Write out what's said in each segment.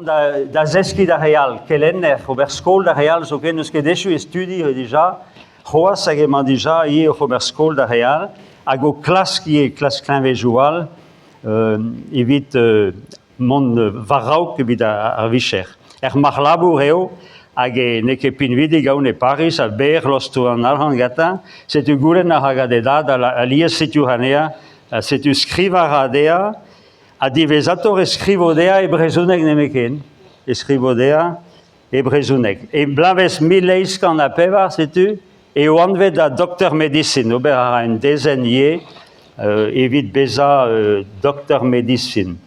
Da zeskiñ d'ar re all, kelenner, ober skol d'ar re all zoken, n'eus ket echu e studi dija, c'hoazh hag emañ dija ivez oc'h ober skol d'ar re all, hag o klask ivez, klask kleñvedoù all evit mont war-raok evit ar vicher. Er marc'h-labour eo, hag n'eo ket pinvidik aon e Pariz, ha berr lostoù an arc'hant gantañ. Setu goulenn a ra gant e dad alies setu anezhañ, setu skrivañ a ra dezhañ, ha diwezhatoc'h e skrivo dezhañ e brezhoneg nemetken. E skrivo dezhañ e brezhoneg. E bloavezh 1804, setu, eo anvet da doktor medisin. Ober a ra un dezenn ivez evit bezañ doktor medisin.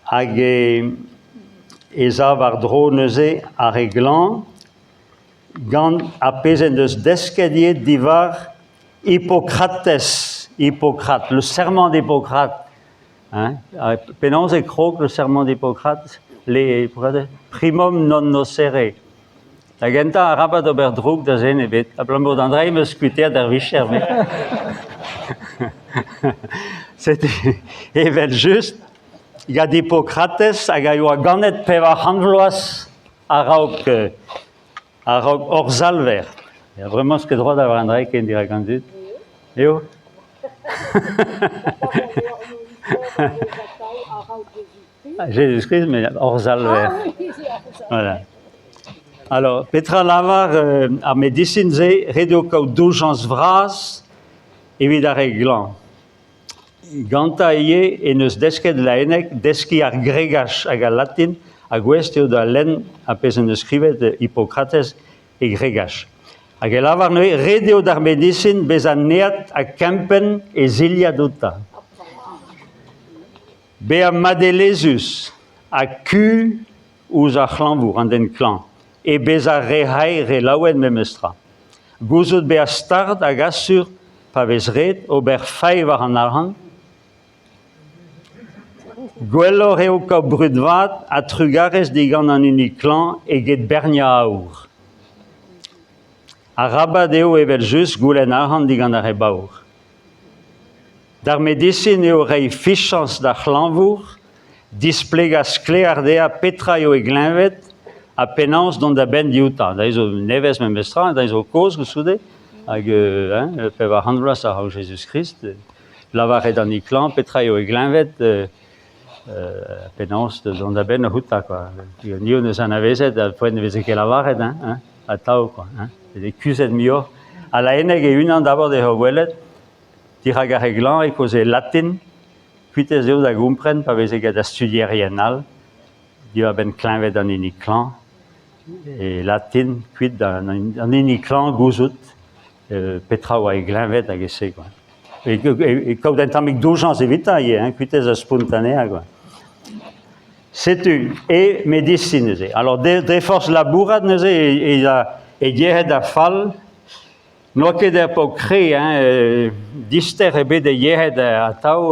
Hag ez a war-dro neuze ar re glañv gant ar pezh en deus desket ivez diwar Hippokrates, Hippocrate, le serment d'Hippocrate. Hein? Penaos e krog le serment d'Hippocrate? Le primum non nocere. Da gentañ, arabat ober droug da zen ebet, abalamour d'an dra em eus kuitaet ar vicher. Setu evel-just gant Hippokrates hag a yoa ganet 400 vloaz a-raok a-raok Hor Salver. Ya, vraiment, ce ket droit d'avoir un dra ken dirak an dud. Eo? Jésus-Christ, mais Hor Salver. Voilà. Alors, petra lavar ar medisin-se, ret eo kaout doujañs vras evit ar re glañv. Gantañ ivez en deus desket Laenneg deskiñ ar gregach hag al latin ha gouest eo da lenn ar pezh en deus skrivet Hippokrates e gregach. Hag e lavar neuze ret eo d'ar medisin bezañ neat ha kempenn e zilhad outañ. Bezañ madelezhus ha ku ouzh ar c'hlañvour, an den klañv, e bezañ re c'haer, re laouen memestra. Gouzout bezañ start hag asur pa vez ret ober fae war an arc'hant. Gwelloc'h eo kaout brud vat ha trugarez digant an hini klañv eget berniañ aour. Arabat eo evel-just goulenn arc'hant digant ar re baour. D'ar medisin eo reiñ fichañs d'ar c'hlañvour, displegañ sklaer dezhañ petra eo e gleñved ha penaos dont da benn dioutañ. Da zo nevez memestra, da zo kozh koulskoude, hag hein, 400 vloaz a-raok Jezuz-Krist, lavaret an hini klañv petra eo e gleñved, penaos dont da benn outañ quoi. Ni hon eus anavezet, poent ne veze ket lavaret hein, hein, atav quoi, hein. E veze kuzhet muioc'h. Ha Laenneg e-unan d'abord eo gwelet, Dirak ar re glañv e kaoze latin, kuit ez eo da gompren pa veze gant ar studierien all diwar-benn kleñved an hini klañv e latin, kuit d'an hini klañv gouzout petra oa e gleñved hag e-se kwa. E kaout un tammig doujañs evitañ ivez, hein, kuit ez a spont anezhañ kwa. Setu e medisin neuze. Alors dre forzh labourat neuze e, e, e yec'hed a fall N'oa ket er paotr kre, hein, dister eo bet e yec'hed atav,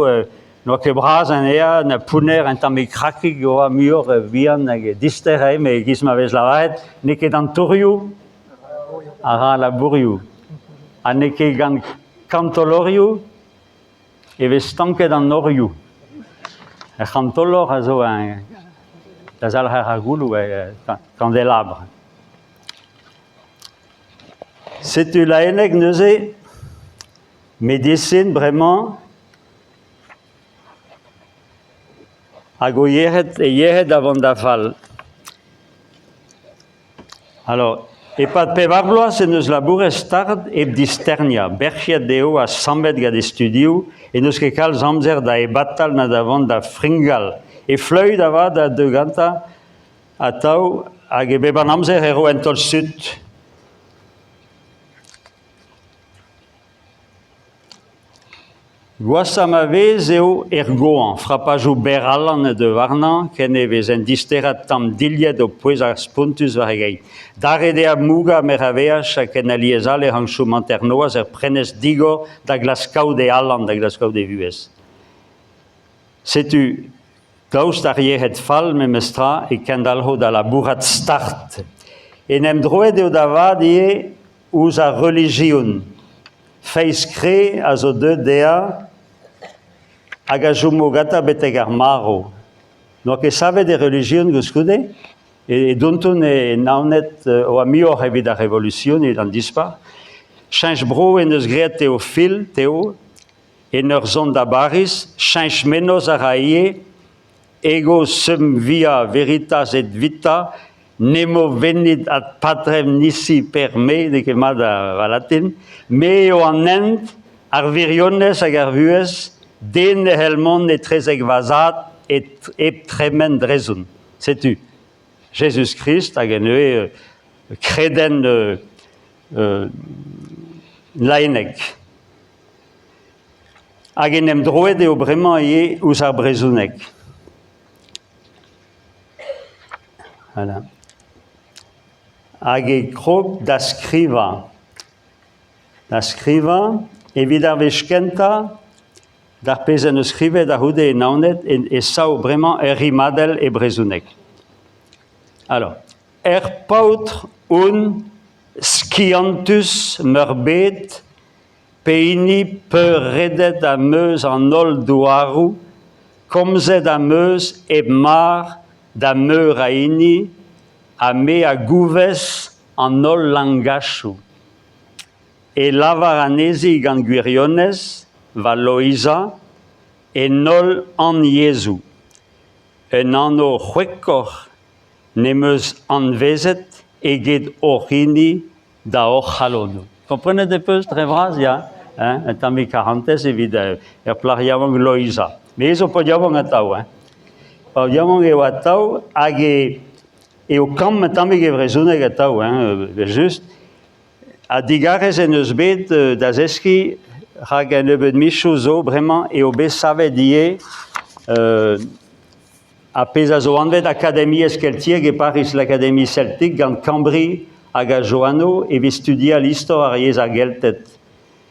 n'oa ket bras anezhañ, na pounner, un tammig krakig e oa muioc'h bihan hag dister eo, met e-giz ma vez lavaret, n'eo ket an tourioù a ra labourioù ha n'eo ket gant kantolorioù e vez stanket an norioù. Ar c'hantolor a zo da zalc'her ar gouloù, kandelabr. Setu Laenneg neuze, medisin bremañ, hag o yec'hed, e yec'hed da vont da fall. Alors, e-pad pevar bloaz en deus labouret start hep disterniañ, bec'hiet eo ha sammet gant e studioù, en deus ket kalz amzer da ebatal na da vont da fringal. E fleüt avat a deu gantañ Atav hag e bep an amzer e ro un taol sut. Gwashañ ma vez eo er goañv, frapajoù berr-alan a deu warnañ ken e vez un disterañ tamm dilhad o pouezañ spontus war e gein. Dare dezhañ mougañ meur a veaj ha ken alies all e rank chom hanternoazh er prenestr digor da glask kaout e alan, da glask kaout e vuhez. Setu Daoust d'ar yec'hed fall memes tra e kendalc'ho da labourat start. En em droet eo da vat ivez ouzh ar relijion. Feiz kre a zo deuet dezhañ hag a chomo gantañ betek ar marv. N'oa ket savet e relijion koulskoude, e donton e Naoned oa muioc'h evit ar revolution, evit an dispac'h. Cheñch bro en deus graet Théophile, Théo, en ur zont da Bariz, cheñch mennozh a ra ivez, ego sum via veritas et vita, nemo venit ad patrem nisi per me, n'eo ket mat ar latin, me eo an hent, ar wirionez hag ar vuhez, den ne c'hell mont etrezek va zad hep tremen drezon. Setu Jezuz-Krist hag en neuze kredenn laenek. Hag en em droet eo bremañ ivez ouzh ar brezhoneg. Voilà. Hag e krog da skrivañ. Da skrivañ evit ar wech kentañ d'ar pezh en deus skrivet a-c'houde e Naoned e sav bremañ ur rimadell e brezhoneg. Alors, er paotr on skiantus meurbet pehini peurredet am eus an holl douaroù, komzet am eus hep mar da meur a hini, ha me a gouvez an holl langachoù. E lavar anezhi gant gwirionez, va Loeiza, en holl anyezhoù. Un anv c'hwekoc'h n'em eus anavezet eget hoc'h hini da hor c'halonoù. Komprenet e peus dre vras, ya, hein, un tammig karantez evit ur plac'h yaouank Loeiza. Me zo paotr yaouank atav, hein. Paotr yaouank eo atav hag e, eo kamm un tammig e vrezhoneg atav, hein, evel-just. Ha digarez en deus bet da zeskiñ rak un nebeud mizioù zo bremañ eo bet savet ivez Ar pezh a zo anvet Akademiezh keltiek e Pariz, l'Académie celtique, gant Cambry hag a Joanno evit studial istor ar yezh ar Gelted.